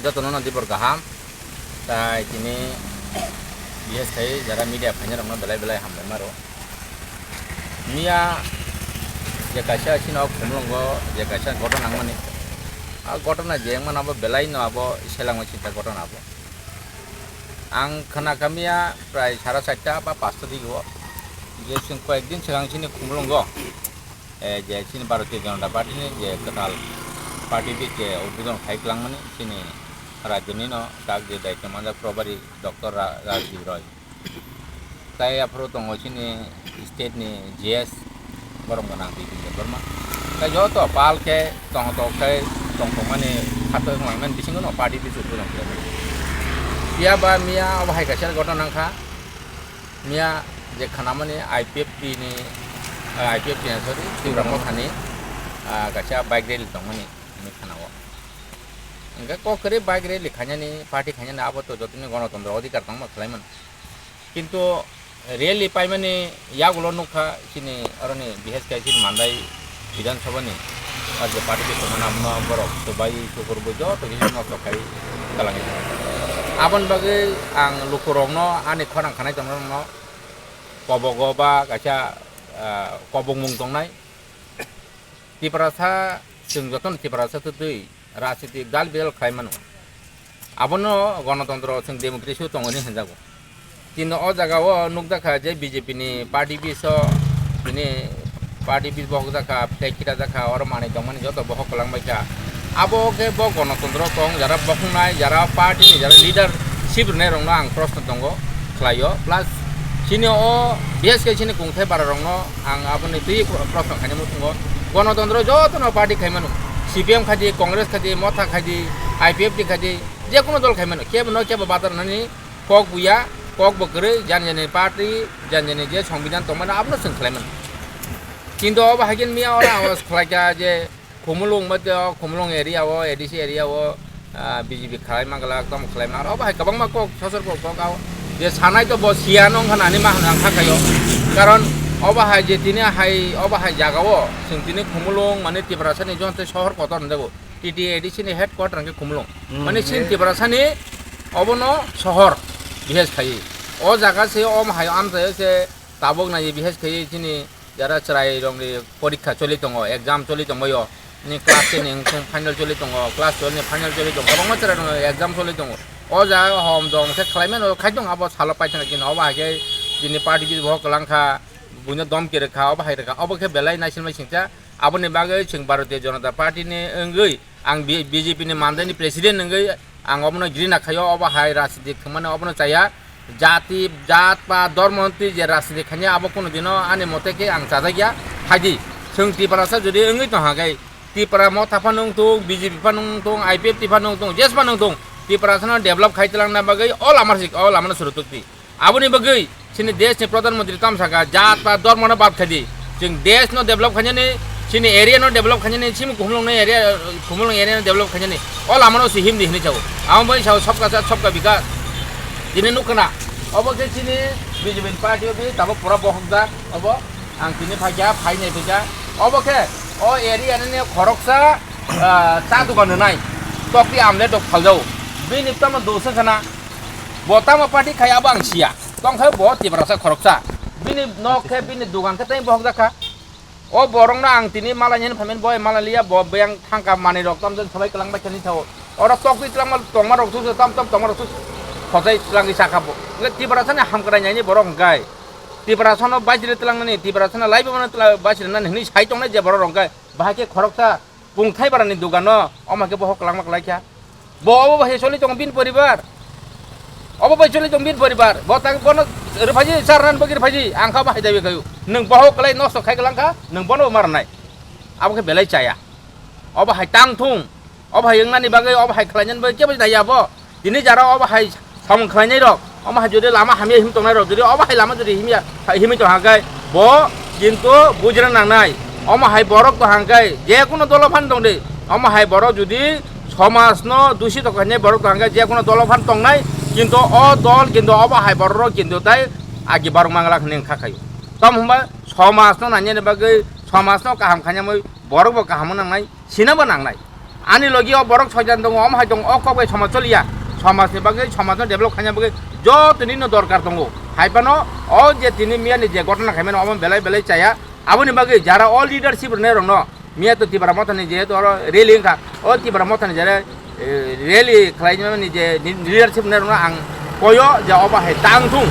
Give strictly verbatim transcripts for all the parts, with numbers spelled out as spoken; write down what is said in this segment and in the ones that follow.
Jotono no dibor kaham. Tai tini bises khai jara media phainai rokno belai belai hambai maro. Miya je kaisa chini o Khumulwngo je kaisa gotona nangmani. A gotona je wngmani abo belai no abo selengma sinta gotona abo. Ang khna kha miya prai sara charta ba pasta dige o. Je chwng koyek din swkang chini Khumulwngo, eh, je chini Bharatiya Janata Party ni je kwtal party office je udbodhon khai kwlangmani chini rajyoni no tak je daityo manjak probari Doctor Ra-, Rajdev Roy. Tai aphuru tongo chini state ni G S, borom gwnang Bipin Debbarma. Tai joto pal khe tong tok khai tong tongmani khato wnglaimani bisingo no party bisu bujang khe. Phiya ba miya obo hai kaisa gotona wngkha. Miya je khanamani I P F T ni, ah, I P F T ni, sorry, Tipra Motha ni, ah, kaisa bike rally tongmani hinwi khanao. Hingkhe kok kwrwi bike rally khainani, party khainani abo to jotoni gonotontro odhikar tongma khlaimano. Kintu rally paimani yagulo nukha chini oroni bises khai chini Mandai Bidhan Sabha ni R J party office tongmani abono borok chubai chukurwi joto kisa nosto khai kwlangwi tongkha. Aboni bagwi ang lukurokno ani khorang khanai tongnairokno kobogo ba kaisa, ah, kobongmung tongnai. Tiprasa, chwng jotono Tiprasa twtwi rajniti dal bidal khlai mano. Abono gonotontro chwng democracy o tongo hinwi hinjago. Kintu o jaga o nukjakha je B J P ni party office o tini party office bo hokjakha, flag khitajak kha, oro manwi tongmani joto bohok kwlangbaikha. Abo khe bo gonotontro tong, jara bokhoknai, jara party ni jara leadership rwnairokno ang proshno tongo khlaio. Plus chini o bises khe chini kungthai bararokno ang aboni twi pro-, proshno khainai muchungo. Gonotontro jotono party khaimano, C P M khaidi, Congress khaidi, Motha khaidi, I P F T khaidi, jekunu dol khaimano, kebono kebo badarnani kok buya, kok bo kwrwi, jani jani party, jani jani je songbidan tongmani abono chwng khlaimano. Kintu obo hai khe miya oro awas khlaikha je Khumulwng bai tei o Khumulwng area o, A D C area o, ah, B J P khlai manglak, tamo khlai manglak. Obo hai kwbangma kok sosor kok kok ao. Je sanai to bo siya nw wngkha nani ma hwnwi ang kha khaio. Karon obo hai je tini hai, obo hai jaga o chwng tini Khumulwng mane Tiprasa ni jon tei sohor kotor hwnjago. T T A D C ni headquarter hwnkhe Khumulwng. Hmm. Mane chini Tiprasa ni obono sohor bises khai. O jaga se omo hai amchaio se tabuk nai bises khai chini jara chwrairokni porikha choli tongo, exam choli tongbaio, ni class ten ni wngthung final choli tongo, class twelve ni final choli tongo, kwbangma chwrairokni exam choli tongo. O jaga hom dong khe khlaimano khai tong abo salo paithakgwi no, obo hai khe chini party office bo kwlangkha, buino domki rwkha, obo hai rwkha, obo khe belai naisilmai singcha. Aboni bagwi chwng Bharatiya Janata Party ni wngwi ang B-, B J P ni mandaini president wngwi ang obono grina khaio, obo hai rajniti thwngmani obono chaya. Jati, jat ba dormo twi je rajniti khainai abo kunu dino ani mote khe ang chajakya. Phaidi, chwng Tiprasa jodi wngwi tongkha khe, Tipra Motha phano wngthung, B J P phano wngthung, I P F T phano wngthung, jesa phano wngthung, Tiprasano develop khai twlangna bagwi o lama sik, o lamano swrwk twi. Aboni bagwi chini desh ni Pradhan Mantri tamo sakha, jat ba dormo no bad khaidi. Chwng desh no develop khainani, chini area no develop khainani, chini Khumulwng no area, Khumulwng area no develop khainani. O lama no se himdi hinwi sao. Amo bai sao sabka saath sabka vikas. Tini nukha na. Obo khe chini B J P ni party o bi tabuk pura bohok jak. Obo ang tini phaikha, phainai phaikha. Obo khe o area ni khoroksa, ah, cha dogan rwnai. Tokti amle tok phaljao. Bini tamo dosa khana. Bo tamo party khai abo ang siya. Tongkha bo Tiprasa khoroksa. Bini nok khe, bini dogan khe tei bohok jakha. O borokno ang tini malai nini phaimani bo malai liya, bo beng thangka manwi rok tamjani sabai kwlang bai khe ni sao. Oro tokwi twlangma tongma rok thusu tam tam tongma rok thusu. Khosai twlangwi sakha bo. Hwnkhe Tiprasani hamkrai naini borok hwnkhe. Tiprasano baisiri twlangnani, Tiprasano laibo mano twla-, baisiri nani hwnwi sai tongnai je borok rok hwnkhe. Bahai khe khoroksa Kungthai barani dogano, omo khe bohok kwlangma kwlaikha. Bo obo bai choli tongo bini poribar. Obo bai choli tongo bini poribar. Bo tak bono rwphaji, charnan bagwi rwphaji, ang kha bahai daiwi khayu. Nwng bohok kwlai nosto khai kwlangkha, nwng bono bo marnai. Abo khe belai chaya. Obo hai tang thung. Obo hai wngnani bagwi, obo hai khlainani bagwi kebo daiya bo. Tini jara obo hai samung khlainai rok, omo hai jodi lama hamya him tongnai rok, jodi obo hai lama jodi himya, himwi tong hakai, bo kintu bujina nangnai. Omo hai borok tong hakai, je kono dolo phan tong di, omo hai borok jodi somaj no dushi tong khainai borok tong hakai, je kono dolo phan tongnai, kintu o dol kintu obo hai borok rok kintu tai agi barok mangla hwnwi wngkha khayo. Tamo hwnba somaj no nainani bagwi, somaj no kaham khainamwi borok bo kaham wngnai. Sinabo nangnai. Ani logi o borok soitan tongo, omo hai tongo, o kok bai somaj choliya. Somaj ni bagwi, somaj no develop khaina bagwi joto nini no dorkar tongo. Hai phano o je tini miya ni je gotona khaimani omo belai belai chaya. Aboni bagwi jara o leadership rwnai rok no miya to Tipra Motha ni je to oro rally wngkha. O Tipra Motha ni jara, eh, rally khlaimani je ni leadership rwnai rok no ang koyo je obo hai tang thung.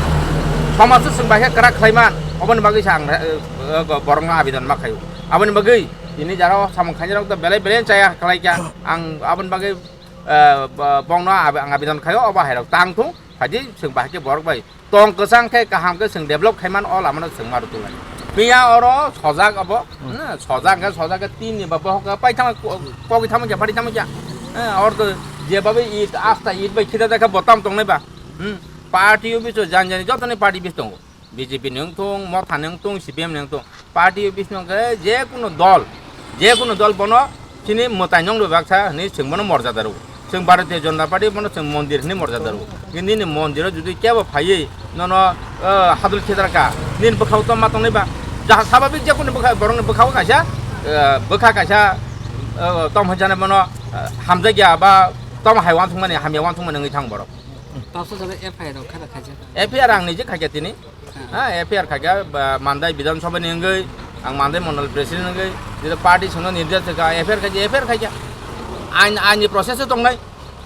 Somaj no chwng bai khe kwrak khlaiman. Oboni bagwi sa ang, eh, eh, borok no abidon ma khaio. Aboni bagwi tini jara o samung khainai rok to belai belai chaya khlai kha. Ang aboni bagwi, eh, bo-, bongno ab-, ang abidon khaio, obo hai rok tang thung. Phaidi chwng bahai khe borok bai tong kwchang khe kaham khe chwng develop khaiman o lama no chwng ma rwtwlai. Miya oro sojak obo, hmm, sojak khe, sojak khe tin ni ba bohok khe pai thangma ko-, kogwi thangma kya, phari thangma kya. Eh, oro to je babai it, asta it bai khita jakha bo tam tongnai ba. Hmm, party office o jani jani joto ni party office tongo. B J P ni wng thung, Motha ni wng thung, C P M ni wng thung, party office no hwnkhe je kunu dol, je kunu dol bono chini mwtai nong rwbaksa hinwi chwng bono morjada rwo. Chwng Bharatiya Janata Party bono chwng mondir hinwi morjada rwo. Nini mondir o jodi kebo phaiwi nono, eh, hadul khedar kha, nini bwkhao tongma tongnai ba? Jaha sababik je kunu bwkha, borokni bwkhao kaisa, eh, bwkha kaisa, eh, tom hwnjani bono, eh, hamjakya ba tom hai uansukmani, hamya uansukmani wngwi thang borok. Tabsa jora F I R rok khaina khaijak. F I R ang niji khaikha tini. Ha, F I R khaikha, ba, Mandai Bidhan Sabha ni wngwi, ang Mandai Mondol President wngwi, jeta party songno nirdesh kha, F I R khaikha, F I R khaikha. Ain, ain ni process o tongnai.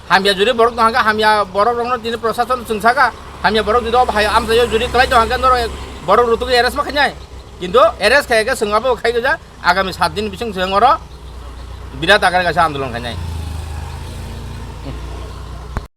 Hamya juri borok tong hangkha, hamya borok rokno tini prosason chwng sakha. Hamya borok jodi obo hai amchaio juri kwlai tong hangkha, norok borok rutugwi arrest ma khainai. Kintu arrest khaikha, chwng abo khai gajak. Agami sat din bising chwng oro birat akar kaisa andolon khainai.